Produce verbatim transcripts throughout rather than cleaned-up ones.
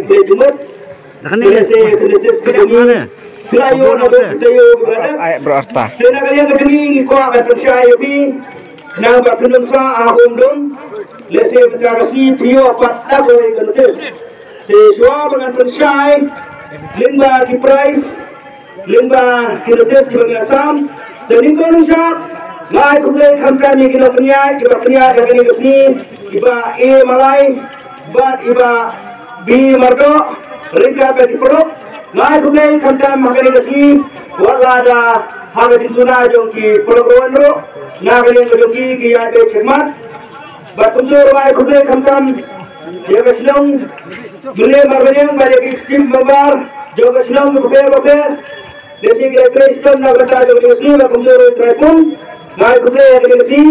Te jumut. Dah ni. Te te te te te. Kena yo na do te yo berada. Ai bro arta. Te na ka liang ka jong ngi ngi kwah ban pynshai ïa phi. Na ba pynlong sa a hom dong. Lehse mynta ka sngi phi ïoh pat da kawei ka notice. Te shuwa ba ngan pynshai lyngba ki prize, lyngba ki notice kiba ngi la sam. Te nyngkong nyngshap nga ai khublei khamtam ïa ki nongpynïaid kiba pynïaid ha kane ka sngi, i Bah A Malai bad i Bah B Mardok, ryngkat bad ki paralok. Nga ai khublei khamtam ha kane ka sngi, wat la da ha ka jingtuna jong ki paralok ruh, na ka liang ka jong ki ki ïaid beit shakhmat. Bad kumjuh ruh ai khublei khamtam ïa ka shnong Mawlai Marbaniang bad ïa ki skim member jong ka shnong bapher bapher. Lehse ki la trei shitom na ka bynta jong ka shnong, bad kumjuh ruh i Trai Pung. Nga ai khublei ïa ka dei ka sngi.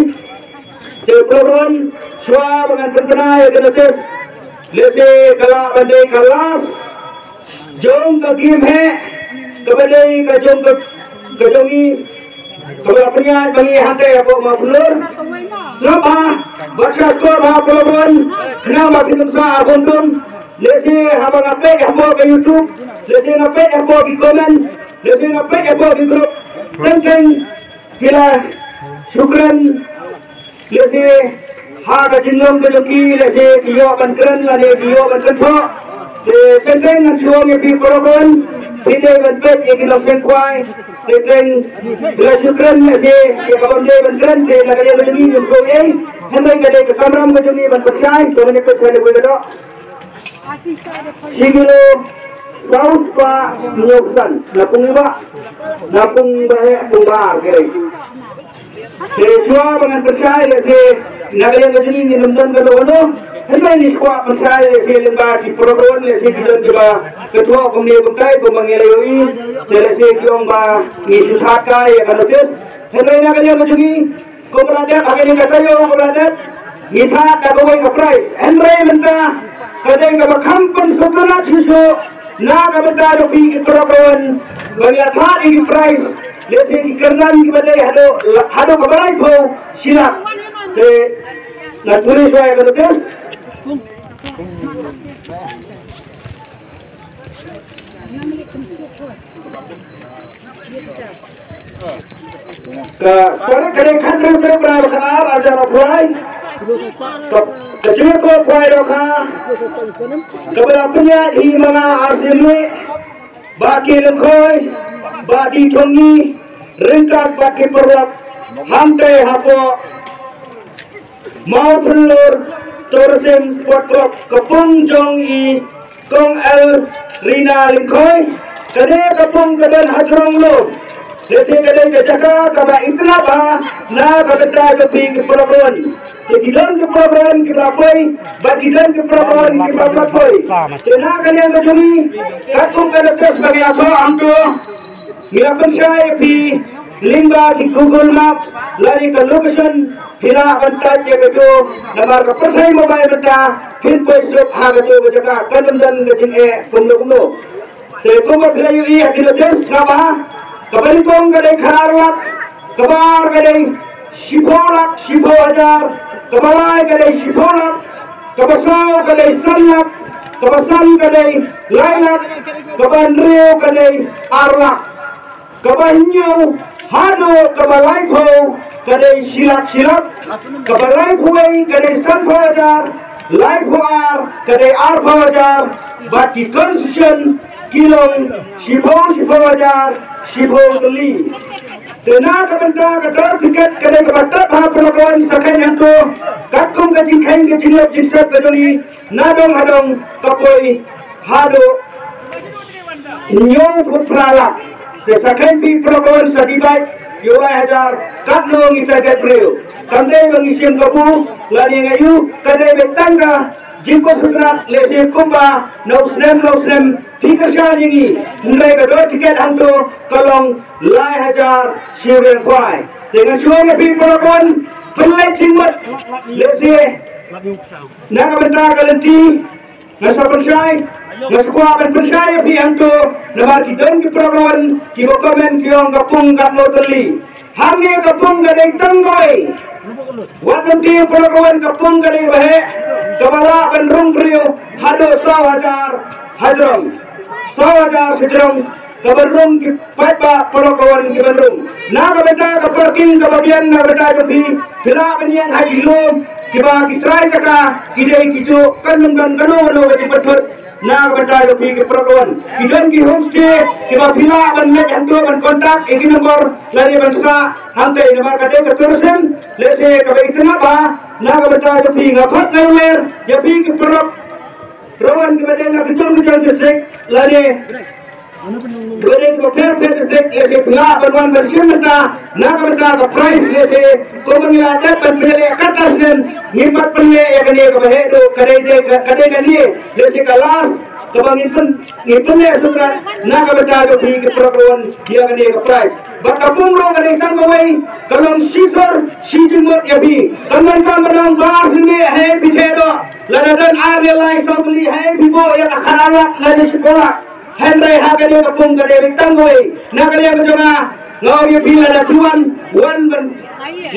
Te paralok, shuwa ba ngan pynbna ïa ka notice, lehse ka lah ban dei ka last jong ka game heh kaba dei ka jong ka, ka jong ngi, kaba la pynïaid ma ngi hangtei hapoh Mawphanlur. Sngap bha bad shah sngap bha paralok, khnang ba phin ym sah ha bun bun. Lehse haba nga peit hapoh ka YouTube, lehse nga peit hapoh ki comment, lehse nga peit hapoh ki group, teng teng ki la shu kren. Lehse ha ka jinglong ka jong ki, lehse ki ïoh ban kren lane ki ïoh ban kynthoh. Te teng teng ngan shu ong ïa phi paralok, phi dei ban peit ïa ki nongseng khwai. Te teng ki la shu kren, lehse ïa kaba ym dei ban kren, te na ka liang ka jong ngi ngim sngewthuh ei. Hynrei ka dei ka kamram ka jong ngi ban pynshai, to ngin ïa peit shai kawei ka doh. Shi kilo saw spah hynñiew san na pung iwei, na pung baheh pung bar kyrei. Te shuwa ba ngan pynshai lehse na ka liang ka jong ngi ngim don kano kano. Hynrei ngi kwah pynshai lehse lyngba ki paralok, lehse ki don kiba kynthoh kumne kumtai kumba ngi la ïohi. Te lehse ki ong ba ngi shu thad kai ïa ka notice. Hynrei na ka liang ka jong ngi, kumba la dep ha kane ka taïew, kumba la dep, ngi thad da kawei ka prize. Hynrei mynta ka dei kaba kham pynsngewtynnat shuh shuh na ka bynta jong phi ki paralok ba ngi la thad ïa ki prize. Lehse ki kyrdan kiba dei haduh, haduh kaba laiphew shi lak. Te ngan pule shuwa ïa ka notice. Ka tarik ka dei khathynriew tarik bnai ba khatar, arhajar arphew lai. Ka, ka jingïakob khwai dohkha kaba la pynïaid hi ma nga Arsien Mih, Bah K Lyngkhoi, Bah D Thongni, ryngkat bad ki paralok hangtei hapoh Mawphanlur Tourism Sport Club, ka pung jong i Kong L Rina Lyngkhoi. Ka dei ka pung ka don ha jrong lum. Lehse ka dei ka jaka kaba itynnad bha na ka bynta jong phi ki paralok. Te ki don ki paralok kiba poi bad ki don ki paralok kiba ym poi. Te na ka liang ka jong ngi, katkum ka notice ba ngi la thoh hangto, ngi la pynshai ïa phi lyngba ki Google Maps lane ka location. Phi lah ban touch ïa kato, namar ka pyrthei mobile mynta, phin poi suk ha kato ka jaka, kan ym don ka jingeh kumno kumno. Te kumba phi la ïohi ha kino kin, sngap bha, kaba nyngkong ka dei khatar lak, kaba ar ka dei shiphew lak shiphew hajar, kaba lai ka dei shiphew lak, kaba saw ka dei san lak, kaba san ka dei lai lak, kaba hynriew ka dei ar lak. Kaba hynñiew haduh kaba laiphew ka dei shi lak shi lak, kaba laiphew wei ka dei sanphew hajar, laiphew ar ka dei arphew hajar, bad ki concession ki long shiphew, shiphew hajar, shiphew tylli. Te na ka bynta ka dor tiket ka dei kaba tap ha pynlong sa kane hangto, katkum ka jingkheiñ ka jingleh jingsep ka jong ngi, na dong ha dong ka poi haduh hynñiewphew phra lak. Te sa kheiñ phi pynlong sa divide ïa u lai hajar, katno ngi target briew. Kam dei ba ngi shim kabu lane ngi ïoh, ka dei ba tang ka jingkohnguh sngewtynnat, lehse kumba na u snem na u snem phi kyrshan ïa ngi. Hynrei ka dor tiket hangto ka long lai hajar shi ryngkhwai. Te nga shu ong ïa phi paralok, pynleit jingmut, lehse na ka bynta ka lynti, nga sa pynshai, nga sa kwah ban pynshai ïa phi hangto, namar ki don ki paralok kiba comment ki ong ka pung katno tylli. Hangne ka pung ka dei tang kawei. Wat nym tieng, paralok ka wan, ka pung ka dei ba heh, kaba lah ban rung briew haduh saw hajar hajrong. Saw hajar hajrong kaba rung ki paidbah, paralok ka wan, ki ban rung. Na ka bynta ka parking kaba biang, na ka bynta jong phi, phi lah ban ïeng ha ki lum kiba ki trai jaka ki dei ki juh, kan ym don kano kano ka jingpynthut. Na ka bynta jong phi ki paralok ka wan, ki don ki homestay kiba phi lah ban leit hangto ban contact ïa ki nombor lane ban sah hangtei, namar ka dei ka tourism, lehse kaba itynnad bha. Na ka bynta jong phi nga khot nga ïawer ïa phi ki paralok ka wan kiba dei na ki jong ki jong district lane kiba dei kiba pher pher district, lehse phi lah ban wan ban shim bynta na ka bynta ka prize, lehse kumba ngi la dep ban pynleh katta snem, ngim pat pynleh ïa kane kaba heh duh, ka dei, ka dei kane, lehse ka last kaba ngin pyn, ngin pynleh sngewbha na ka bynta jong phi ki paralok ka wan ïa kane ka prize. Bad ka pung ruh ka dei tang kawei, ka long shi sor shi jingmut ïa phi. Kam don kam ba dang bar sien ne hei phi theh doh, lada don ar ne lai saw tylli hei phi buh ïa ka khatar lak lane shiphew lak. Hynrei ha kane ka pung ka dei tang kawei, na ka liang ka jong nga, nga ong ïa phi, lada phi wan, wan ban,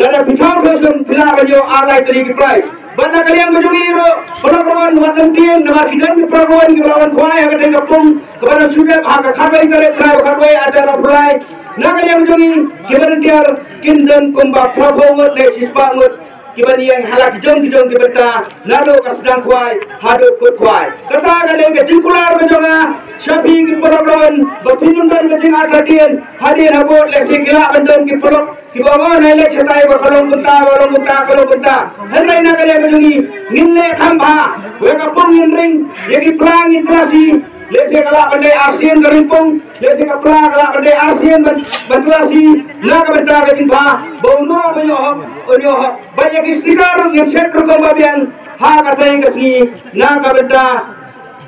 lada phi thaw phi sum, phi lah ban ïoh ar lai tylli ki prize. Bad na ka liang ka jong ngi ruh, paralok ka wan, wat nym tieng, namar ki don ki paralok ka wan kiba la wan khwai ha kane ka pung kaba la shu dep ha ka khatwei tarik bnai ba khatwei arhajar arphew lai. Na ka liang ka jong ngi, kiba don tiar kin don kumba phraphew ngut ne shispah ngut kiban ïeng ha la ki jong ki jong ki bynta, naduh ka sdang khwai haduh kut khwai. Kata ka dei ka jingkular ka jong nga sha phi ki paralok ka wan, ba phin ym don ka jingartatien hadien habud, lehse ki lah ban don ki paralok kiba ong, oh, nai leit shatai ba ka long kumta, ba ka long kumta, ka long kumta. Hynrei na ka liang ka jong ngi, ngin leh kham bha, wei ka pung ngin ring ïa ki pla, ngin pla shi, lehse ka lah ban dei arsien ka ringpung, lehse ka pla ka lah ban dei arsien ban, ban pla shi, na ka bynta ka jingbha ba uno uba ïoh hok un ïoh hok. Bad ïa ki sticker ruh ngin set rukom ba biang ha katei ka sngi na ka bynta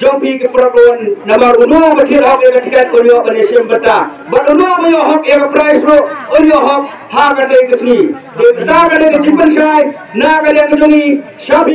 jong phi ki paralok ka wan, namar uno uba thied hok ïa ka tiket un ïoh ban ïashim bynta, bad uno uba ïoh hok ïa ka prize ruh un ïoh hok ha katei ka sngi. Te kata ka dei ka jingpynshai na ka liang ka jong ngi sha phi.